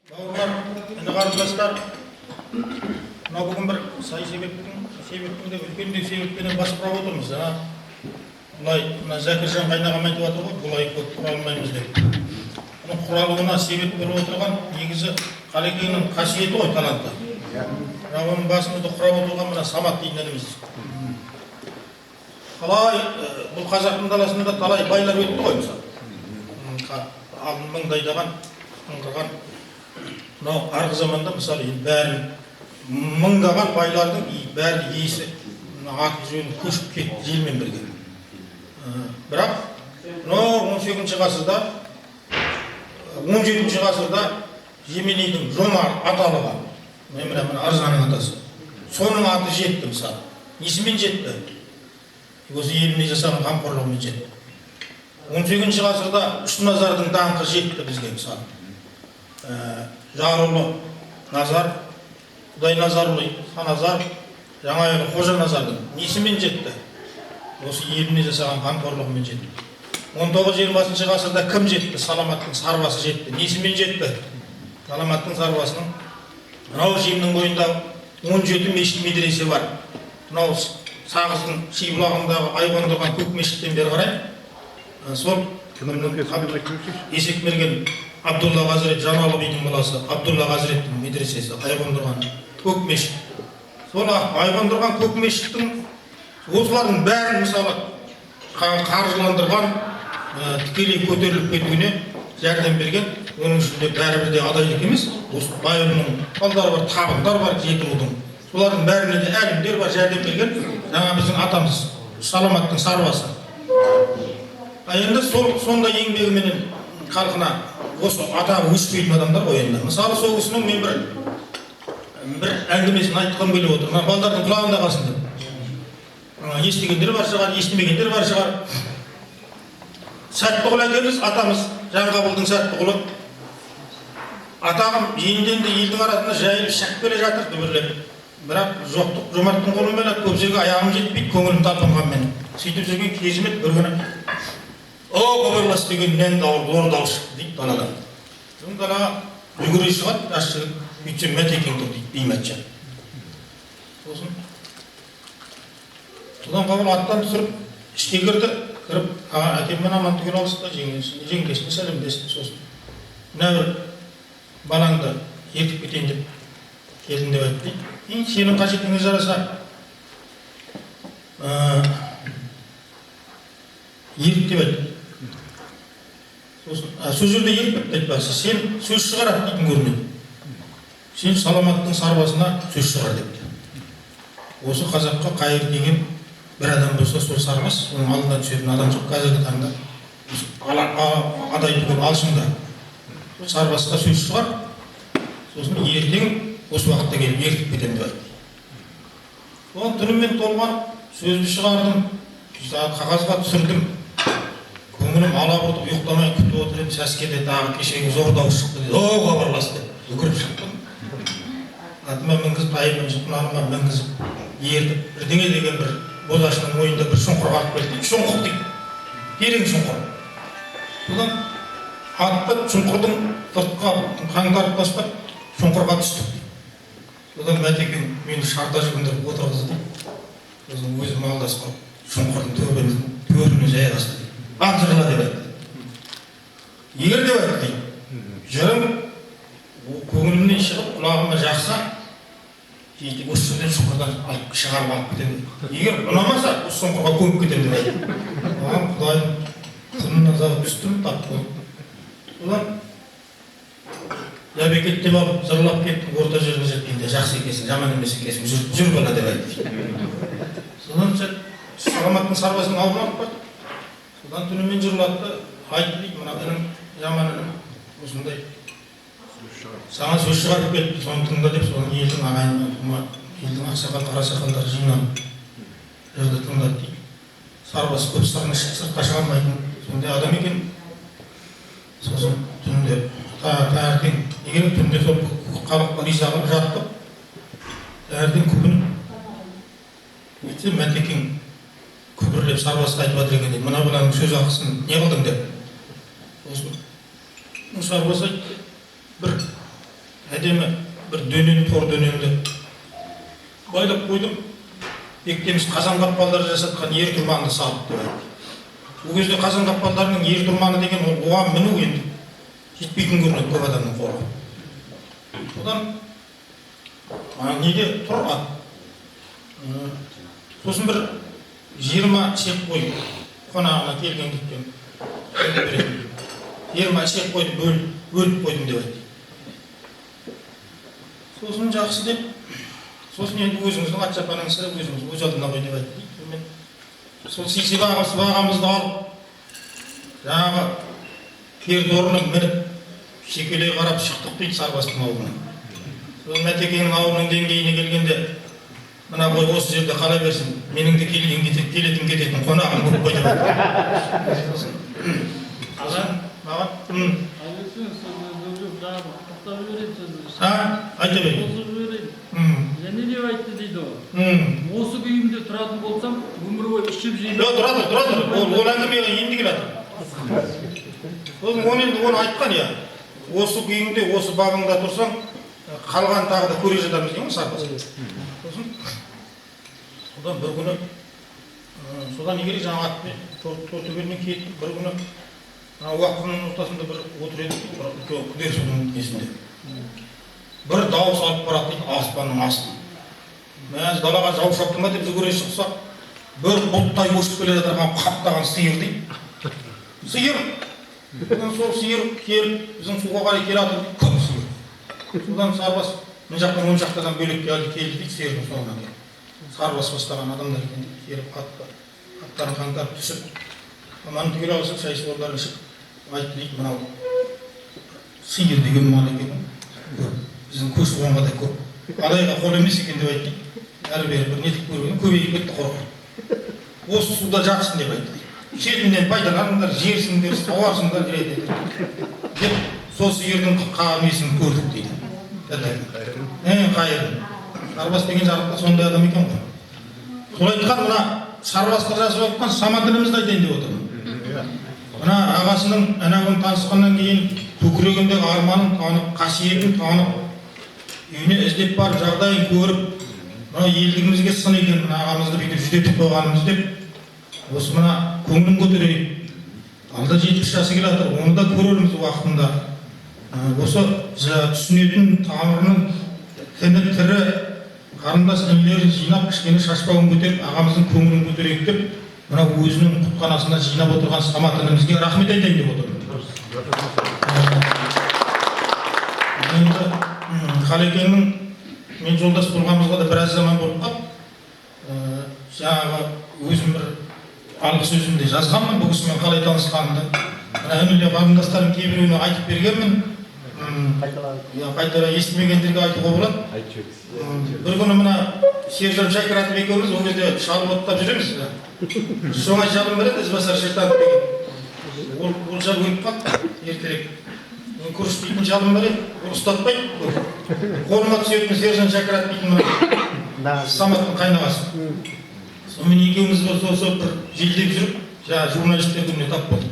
Бауырлар, іні қарындастар, мынау бүгін бір сай себептің де үлкен де себеппенен бас құрап отырмыз. Жаңа былай мына Зәкіржан қайнағам айтып жатыр ғой, бұлай көп құра алмаймыз деп. Бұның құралуына себеп болып отырған негізі Қалекеңнің қасиеті ғой, таланты. Бірақ оның басымызды құрап отырған мына Самат дейтін ініміз. Талай, бұл қазақтың даласында талай байлар өтті ғой, мысалы. Алдын мыңдайдаған, мыңғырған. Мынау арғы заманда, мысалы, енді бәрін мыңдаған байлардың бәрі иесі мына аты жөні көшіп кетті желмен бірге. Бірақ мынау 18 ғасырда, 17 ғасырда Жеменейдің Жомарт аталығы, міне, мына Ырзаның атасы, соның аты жетті, мысалы. Несімен жетті? Осы еліне жасаған қамқорлығымен жетті. 18 ғасырда Үшназардың даңқы жетті бізге, мысалы. Жарұлы Назар, Құдайназарұлы Ханазар, Жаңайұлы Қожаназардың несімен жетті? Осы еліне жасаған қамқорлығымен жетті. 19-20 ғасырда кім жетті? Саламаттың сарбасы жетті. Несімен жетті? Саламаттың сарбасының мынау Жемнің бойында 17 мешіт медресе бар. Мынау Сағыздың Шибұлағындағы ай қондырған көк мешіттен бері қарай, сол Есекберген Абдулла Ғазірет Жаналы бидің баласы Абдулла Ғазіреттің медресесі, ай қондырған көк мешіт. Сол ай қондырған көк мешіттің, осылардың бәрін, мысалы, қаржыландырған, тікелей көтеріліп кетуіне жәрдем берген. Оның ішінде бәрібір де адайлық емес, осы Байұлының балдары бар, табындар бар, жеті рудың, солардың бәріне де әлімдер бар, жәрдем берген жаңа біздің атамыз Саламаттың сарбасы. А енді сол сондай еңбегіменен халқына осы атағы өшпейтін адамдар ғой енді. Мысалы, сол кісінің мен бір әңгімесін айтқым келіп отыр, мына балдардың құлағында қалсын деп. Естігендер бар шығар, естімегендер бар шығар. Сәттіғұл әкеміз, атамыз Жанғабылдың Сәттіғұлы, атағым енді енді елдің арасында жайылып шығып келе жатыр дүбірлеп, бірақ жоқтық жомарттың қолымен көп жерге аяғым жетпейді, көңілім талпынғанмен. Сөйтіп жүрген кезім еді, бір күні «О, хабарлас» деген нән дауыл, зор дауыс шықты дейді даладан. Сосын далаға жүгіре шығады жас жігіт. Сөйтсем, Мәтекең тұр дейді, Беймәтжан. Сосын содан Қабыл аттан түсіріп ішке кірді. Кіріп аға, әкеммен аман түгел алысты, жеңгесіне сәлемдесті. Сосын «Мына бір балаңды ертіп кетейін деп келдім» деп айтты дейді. «И сенің қажетіңе жараса, ерт» деп айтты. Сосын сол жерде ертіп кетті айтпақшы. «Сен сөз шығарады дейтін көрінеді, сен Саламаттың сарбасына сөз шығар» депті. Осы қазаққа қайыр деген бір адам болса, сол сарбас, оның алдынан түсетін адам жоқ қазіргі таңда. Осы адай түгел алшында. Сол сарбасқа сөз шығар, сосын ертең осы уақытта келіп ертіп кетемін деп айтты. Соған түнімен толған сөзді шығардым, қағазға түсірдім. Көңілім алабұртып, ұйықтамай күтіп отыр едім. Сәскеде тағы кешегі зор дауыс шықты дейді. «О, хабарлас» деп жүгіріп шықтым. Атыма мінгізіп, тайымның жұпынаныма мінгізіп ертіп, бірдеңе деген бір бозашының мойнында бір шұңқырға алып келді дейді. Шұңқыр дейді, терең шұңқыр. Содан атты шұңқырдың сыртқа қаңтарып тастап, шұңқырға түстік дейді. Содан Мәтекең мені шарта жүгіндіріп отырғызды дейді. Сосын өзі малдас құрып, шұңқырдың төріне жайғасты дейді. «Ат жырла» деп айтты. «Егер, – деп айтты дейді, – жырым көңілімнен шығып, құлағыма жақса дейді, осы жерден шұңқырдан алып шығарып алып кетемін. Егер ұнамаса, осы шұңқырға көміп кетемін» деп айтты. Оған құдайым құнына азабы түстім, тап болды. Содан ябекеттеп алып жырлап кеттім. Орта жеріне жеткенде: «Жақсы екенсің, жаман емес екенсің, жүр, жүр, бала», – деп айтты. Содан Саламаттың сарбасының ауылына алып барды. Содан түнімен жырлатты, айтты дейді: «Мына інім, жаман інім осындай саған сөз шығарып кетті, соны тыңда» деп. Соны елдің ағайын, елдің ақсақал, қарасақалдары жиналып жырды тыңдады дейді. Сарбас көп сырын сыртқа шығармайтын сондай адам екен. Сосын түнде, таңертең, егер түнде сол халыққа риза қылып жаттық, таңертең күбін өйтсе, Мәтекең күбірлеп сарбасқа айтып жатыр екен дейді: «Мына баланың сөз ақысын не қылдың?» – деп. Сосын сарбас айтты: «Бір Әдемі бір дөнен, тор дөненді байлап қойдым. Бектеміс Қазанғап балдары жасатқан ер тұрманды салып деп айтты. Ол кезде Қазанғап балдарының ер тұрманы деген ол оған міну енді жетпейтін көрінеді көп адамның қолы. Содан неде тұр ат. Сосын бір 20 шек қой қонағына келген кеткен 20 шек қойды бөліп қойдым деп айтты. Сосын жақсы деп, сосын енді өзіңіздің ат шапаныңызды өзіңіз өз алдына қой деп айтты. Сонымен сол сыйсыбағамызды алып, жаңағы кердорыны мініп, шекелей қарап шықтық дейді Сарбастың ауылына. Сол Мәтекеңнің ауылының деңгейіне келгенде, мына қой осы жерде қала берсін, менің де келетін кететін қонағым көп қой деп айтты. Сосын маған айта берейін. Және деп айтты дейді ол. Осы күйімде тұратын болсам, өмір бойы ішіп жеймін. Жоқ, тұра тұр, тұра тұр. Ол әңгімеге енді келатыр. Сосын оны енді оны айтқан иә. Осы күйіңде, осы бабыңда тұрсаң, қалған тағы да көре жатармыз деген ғой Сарбаз. Сосын содан бір күні, содан егер жаңағы атпен Тортөбелмен кетіп, бір күні мына уақытының ортасында бір отыр едік, бір үлкен күдер судың несінде. Бір дауыс алып барады дейді аспанның астын. Мәз далаға жау шапты ма деп жүгіре шықсақ, бір бұлттай ұшып келе жатырған қаптаған сиыр дейді. Сиыр. Содан сол сиыр келіп, біздің суға қарай келе жатыр дейді, көп сиыр. Содан Сарбас мына жақтан оң жақтан бөлек келді дейді сиырдың соңынан келіп. Сарбас бастаған адамдар екен дейді, келіп аттарын қаңтарып түсіп, аманын түгел алысып, шай суарларын ішіп, айтты дейді, мынау сиыр деген мал екен, көп. Біздің көші қонға да көп. Адайға қол емес екен деп айтты. Әрі бері бір нетіп көрген, көбейіп кетті қорқып. Осы суда жатсын деп айтты. Шетінен пайдаланыңдар, жерсіңдер, сауарсыңдар деді. Деп сол сиырдың несін көрдік дейді. Қайырын. Сарбас деген жарықта сондай адам екен ғой. Сол айтқан мына Сарбасқа жазып жатқан Самат інімізді айтайын деп отырмын. Мына ағасының анауын танысқаннан кейін көкірегіндегі арманын танып, қасиетін танып, үйіне іздеп барып жағдайын көріп, мына елдігімізге сын екен, мына ағамызды бүйтіп жүдетіп қойғанымыз деп, осы мына көңілін көтерейік. Алда 70 жасы келе жатыр, оны да көрерміз уақытында. Осы түсінетін тамырының тіні тірі қарындас інілерін жинап, кішкене шашбауын көтеріп, ағамыздың көңілін көтерейік деп, мына өзінің құтханасында жинап отырған Самат інімізге рахмет айтайын деп отырмын. Енді Қалекеңнің мен жолдас болғанымызға да біраз заман болып қалды. Жаңағы өзім бір алғы сөзімде жазғанмын, бұл кісімен қалай танысқанымды. Мына інілер қарындастарым кейбіреуіне айтып бергенмін. Қайтара естімегендерге айтуға болады. Бір күні мына Сержан Шәкіратов екеуміз ол кезде шалып оттап жүреміз. Соңай шалым бар еді, Ізбасар Шертанов деген. Ол шал өліп қалды ертерек. Мен күріш дейтін шалым бар еді, ол ұстатпайды. Қолыма түсетін Сержан Шәкірат дейтін мына Саматтың қайнағасы. Сонымен екеуміз сол бір желдеп жүріп, жаңағы журналистер күніне тап болдық.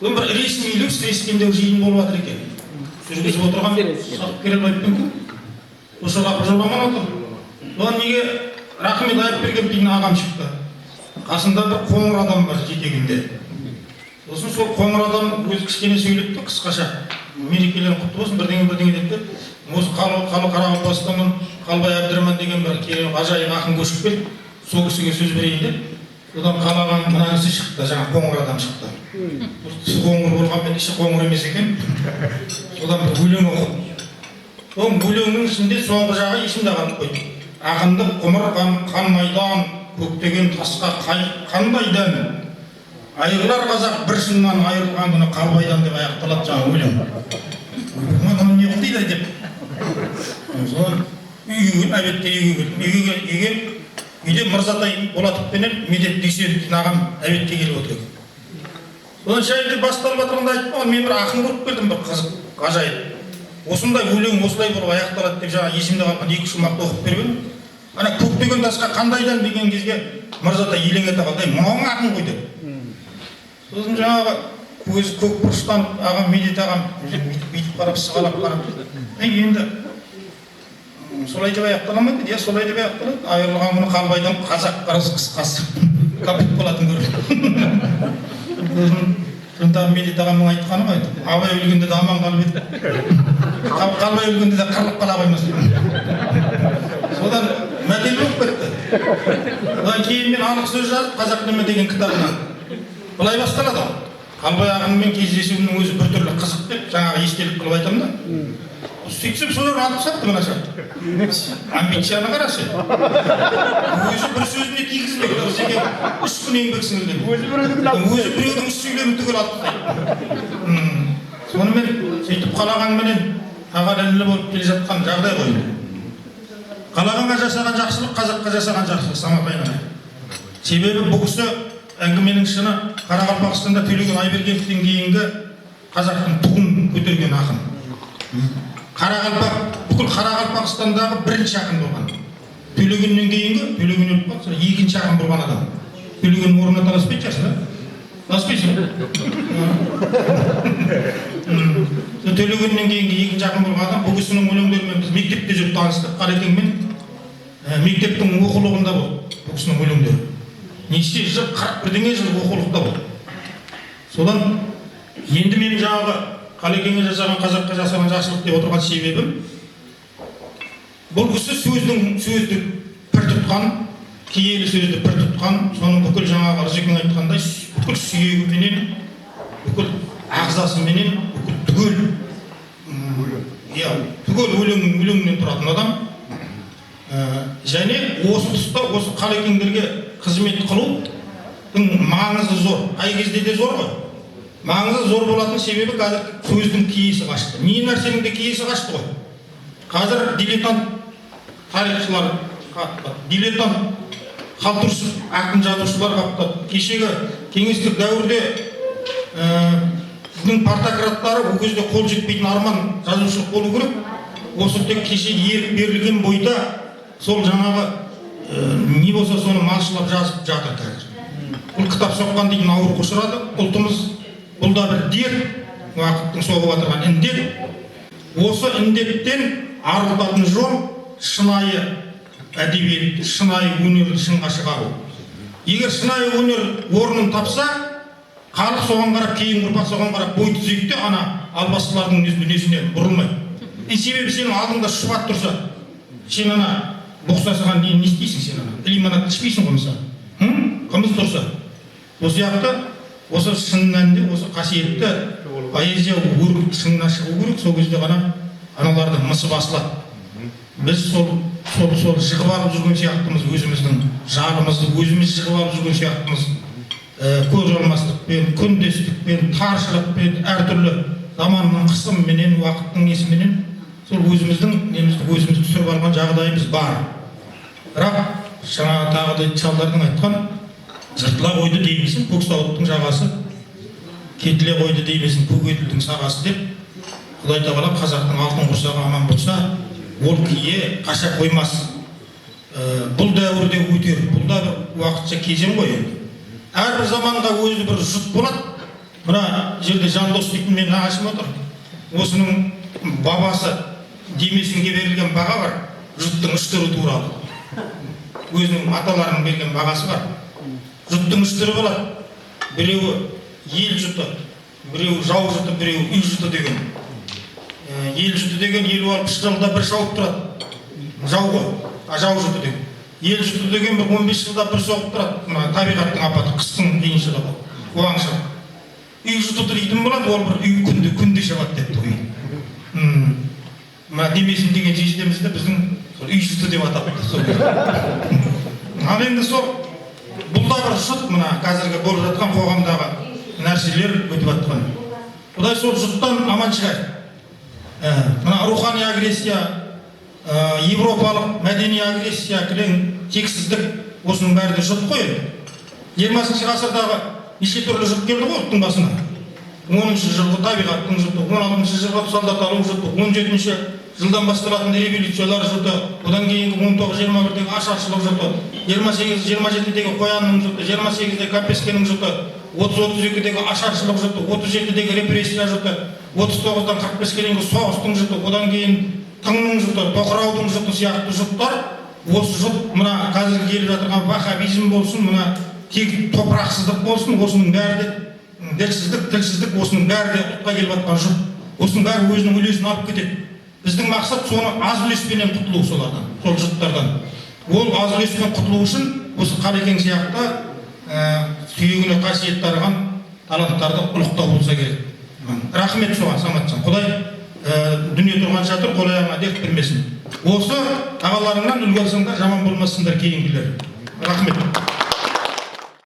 Бүгін бір ресмилеу сірескендеу жиын болып жатыр екен. Жүргізіп отырған Сақып Керелбаевпен кім? Осы Ғапыр Жоламан отыр. Содан неге Рахмет Айыпберген дейтін ағам шықты. Қасында бір қоңыр адам бар жетегінде. Сосын сол қоңыр адам өзі кішкене сөйлепті, қысқаша. Мерекелерің құтты болсын, бірдеңе бірдеңе депті. Осы Қарақалпақстаннан Қалбай Әбдірман деген бір керемет ғажайып ақын көшіп келді. Сол кісіге сөз берейін деп. Содан қалаған мына кісі шықты, жаңа қоңыр адам шықты. Түсі қоңыр болғанмен іші қоңыр емес екен. Содан бір өлең оқыды. Сол өлеңнің ішінде соңғы жағы есімде қалып қойды. Ақындық құмыр қан майдан, көктеген тасқа қандай дән. Айырылар қазақ бір шыннан айырылған күні Қалбайдан деп аяқталады жаңа өлең. Мынау не қылды дейді деп. Содан үйге, әбетте үйге келдім. Үйге үйде Мырзатай Болатовпенен Медет Дүйсенов дейтін ағам әбетке келіп отыр екен. Содан шайды басталып жатырғанда айттым, оған мен бір ақын көріп келдім, бір қызық, ғажайып. Осындай өлең осылай болып аяқталады деп жаңа есімде қалған екі шумақты оқып беріп едім. Ана көктеген тасқа қандайдан деген кезге Мырзатай елең ете қалды, мынауың ақын ғой деп. Сосын жаңағы көзі көк бұрыштанып ағам, Медет ағам бүйтіп қарап, сығалап қарап. Енді солай деп аяқтала ма деді, иә, солай деп аяқталады. Айырылған күні Қалбайдан қазақ қарасы қысқасы капут болатын көрінеді. Сосын тағы Медет ағамның айтқаны ғой, Абай өлгенде де аман қалып еді, Қалбай өлгенде де қырылып қала қоймас. Содан мәтел болып кетті. Одан кейін мен анық сөз жазып, «Қазақ неме» деген кітабына былай басталады ғой: Қалбай ағаммен кездесуімнің өзі біртүрлі қызық деп, жаңағы естелік қылып айтамын да. Сөйтсем, солар алып тастапты. Мына амбицияны қарашы, өзі бір сөзіне тигізбейді, Ырзеке 3 күн еңбек сіңірген, Өзі біреудің өзі біреудің үш сөйлемін түгел алып тастайды. Сонымен сөйтіп Қалағаңменен аға інілі болып келе жатқан жағдай ғой. Қалағаңға жасаған жақсылық — қазаққа жасаған жақсылық, Самат айналайын. Себебі бұл кісі, әңгіменің шыны, Қарақалпақстанда Төлеген Айбергеновтен кейінгі қазақтың туын көтерген ақын. Қарақалпақ, бүкіл Қарақалпақстандағы бірінші ақын болған. Төлегеннен кейінгі, Төлеген өліп қалды, сол екінші ақын болған адам. Төлегеннің орнына таласпайтын шығарсың, да? Таласпайсың ба? Сол Төлегеннен кейінгі екінші ақын болған адам. Бұл кісінің өлеңдерімен біз мектепте жүріп таныстық. Қарекеңмен мектептің оқулығында болды бұл кісінің өлеңдері. Неше жыл, 40 бірдеңе жыл оқулықта болды. Содан енді менің жаңағы Қалекеңе жасаған, қазаққа жасаған жақсылық деп отырған себебім, бұл кісі сөзді пір тұтқан, киелі сөзді пір тұтқан, соның бүкіл жаңағы Ырзекең айтқандай, бүкіл сүйегіменен, бүкіл ағзасыменен, бүкіл түгел, иә, түгел өлеңнен тұратын адам. Және осы тұста осы Қалекеңдерге қызмет қылудың маңызы зор, қай кезде де зор ғой. Маңызы зор болатын себебі, қазір сөздің киесі қашты, не нәрсенің де киесі қашты ғой. Қазір дилетант тарихшылар қаптады, дилетант халтурщик ақын жазушылар қаптады. Кешегі кеңестік дәуірде біздің партократтары, ол кезде қол жетпейтін арман жазушылық болу керек. Осы тек кеше ерік берілген бойда сол жаңағы не болса, соны малшылап жазып жатыр қазір. Бұл кітап соққан дейтін ауруға ұшырады ұлтымыз. Бұл да бір дерт, уақыттың соғып отырған індет. Осы індеттен арылтатын жол — шынайы әдебиетті, шынайы өнерді шыңға шығару. Егер шынайы өнер орнын тапса, халық соған қарап, кейінгі ұрпақ соған қарап бой түзейді де, ана албастылардың несіне бұрылмайды. И себебі сенің алдыңда шұбат тұрса, сен ана боқсасыған не істейсің? Сен ана лимонад ішпейсің ғой, мысалы, қымыз тұрса. Осы сияқты осы шын мәнінде осы қасиетті поэзия өркет шыңына шығу керек. Сол кезде ғана аналардың мысы басылады. Біз сол жығып алып жүрген сияқтымыз, өзіміздің жанымызды өзіміз жығып алып жүрген сияқтымыз. Көз алмастықпен, күндестікпен, таршылықпен, әртүрлі заманның қысымыменен, уақыттың несіменен сол өзіміздің немізді өзіміз түсіріп алған жағдайымыз бар. Бірақ жаңағы тағы да шалдардың айтқан, жыртыла қойды деймісің көк сауыттың жағасы, кетіле қойды деймісің көк Еділдің сағасы деп, Құдай тағала қазақтың алтын құрсағы аман болса, ол кие қаша қоймас. Бұл дәуірде өтер, бұл да бір уақытша кезең ғой енді. Әрбір заманға өзі бір жұт болады. Мына жерде Жандос дейтін менің нағашым отыр. Осының бабасы Демесінге берілген баға бар, жұттың үш түрі туралы өзінің аталарының берген бағасы бар. Жұттың үш түрі болады: біреуі ел жұты, біреуі жау жұты, біреуі үй жұты деген. Ел жұты деген 50-60 жылда бір шауып тұрады, жау ғой, а жау жұты деген. Ел жұты деген бір 15 жылда бір соғып тұрады, мына табиғаттың апаты, қыстың қиыншылығы, қуаңшылық. Үй жұты дейтін болады, ол бір үй күнде күнде шабады депті үй. Мына Демесін деген жездемізді біздің сол үй жұты деп атапты сол. Ал енді сол бұл да бір жұт, мына қазіргі болып жатқан қоғамдағы нәрселер өтіп жатқан. Құдай сол жұттан аман шығар. Мына рухани агрессия, европалық мәдени агрессия, кілең тексіздік, осының бәрі де жұт қой енді. 20-ғасырдағы неше түрлі жұт келді ғой ұлттың басына. 10-жылғы табиғаттың жұты, 16-жылғы солдат алу жұты, 17-жылдан басталатын революциялар жұты, одан кейінгі 19-21-дегі ашаршылық жұты, 28-27-дегі қоянның жұты, 28-де кәпескенің жұты, 30-32-дегі ашаршылық жұты, 37-дегі репрессия жұты. 39-дан 45-ке дейінгі соғыстың жұты, одан кейін тыңның жұты, тоқыраудың жұты сияқты жұттар, осы жұт мына қазіргі келіп жатырған ваххабизм болсын, мына тек топырақсыздық болсын, осының бәрі де ділсіздік, тілсіздік, осының бәрі де ұлтқа келіп жатқан жұт. Осының бәрі өзінің үлесін алып кетеді. Біздің мақсат соны аз үлеспенен құтылу солардан, сол жұттардан. Ол аз үлеспен құтылу үшін осы Қалекең сияқты сүйегіне қасиет дарыған таланттарды ұлықтау болса керек. Рахмет соған, Саматжан. Құдай дүние тұрғанша тұр, қол аяғыңа дерт бермесін. Осы ағаларыңнан үлгі алсаңдар, жаман болмассыңдар кейінгілер. Рахмет.